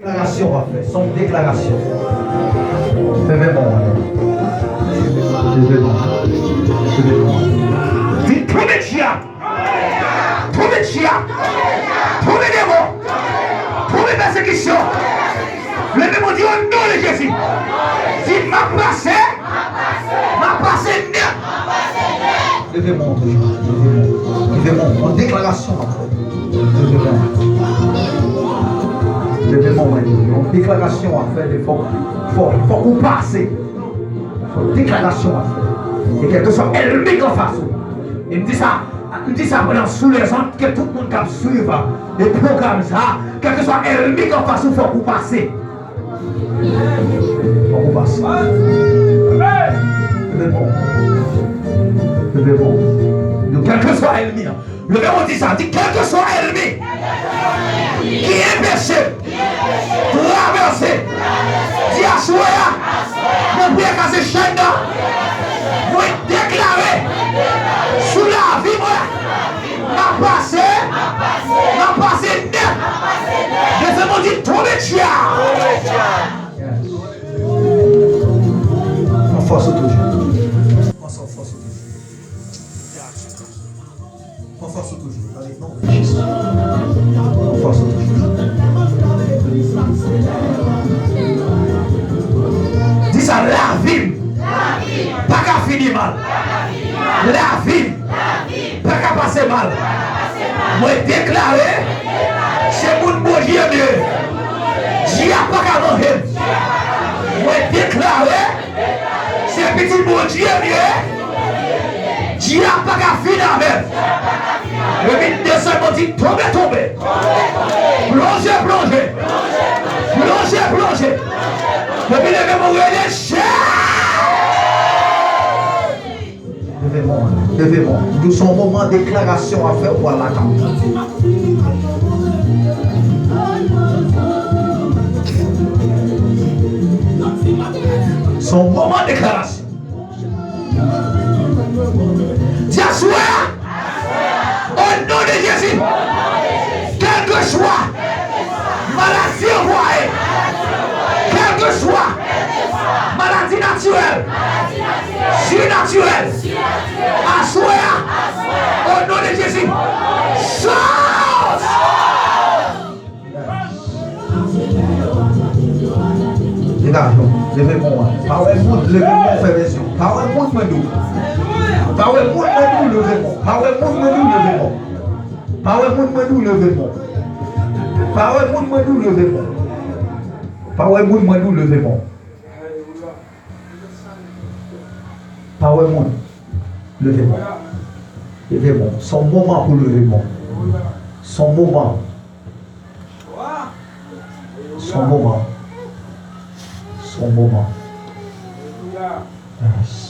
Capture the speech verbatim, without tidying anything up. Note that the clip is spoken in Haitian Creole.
Deklarasyon w ap fè, se yon deklarasyon. Leve men w. Leve men w. Leve men w. Di, tonbe djab! Tonbe djab! Tonbe demon! Tonbe pèsekisyon! Leve men w, di, o non de Jezi! Di, m ap pase! M ap pase nèt! Leve men w toujou. Leve men w. Leve men w. Yon deklarasyon w ap fè. Leve men w. Leve men w, mwen di w. Yon deklarasyon w ap fè, de fòk, fòk, fòk ou pase. Fòk deklarasyon w ap fè. E kèlkeswa ènmi k anfas ou. E m di sa, m di sa pandan sou lèzonn ke tout moun k ap swiv, e pwogram sa, kèlkeswa ènmi k anfas ou, fòk ou pase. Fòk ou pase. Leve men w. Leve men w. Yo, kèlkeswa ènmi an. Leve men w, di sa. Di, kèlkeswa ènmi ki anpeche m travèse, di, aswè a, mwen pou kraze chèn nan. Mwen deklare sou lavi mwen. M ap pase, m ap pase nèt. Leve men w, di, tonbe djab! Yes. Pran fòs ou toujou. Pran fòs ou toujou. Pran fòs ou toujou. Nan non de Jezi. Pran fòs ou toujou. Di sa, lavi m pa ka fini mal. Lavi m pa ka pase mal. Mwen deklare, se moun Bondye m ye. Dyab pa ka manje m. Mwen deklare, se pitit Bondye m ye. Dyab pa ka fin avè m. Epi de sèl mwen di, tonbe, tonbe. Plonje, plonje. Plonje, plonje. Epi leve men w, rele Jezi! Leve men w, leve men w. Nou se yon moman deklarasyon w ap fè pou al lakay ou. Se yon moman deklarasyon. Di, aswè a, o non de Jezi, kèlkeswa maladi anvwaye, kèlkeswa maladi natirèl, sinatirèl, aswè a, o non de Jezi, sot! Degaje w, leve men w. Pa wè moun, leve men w, fè vèzyon. Pa wè moun, mwen di w. Pa wè moun, mwen di w, leve men w. Pa wè moun, mwen di w, leve men w. Pa wè moun, mwen di w, leve men w. Pa wè moun, mwen di w, leve men w. Pa wè moun, mwen di w, leve men w. Pa wè moun. Leve men w. Leve men w. Se yon moman pou leve men w. Se yon moman. Se yon moman. Se yon moman. Yes.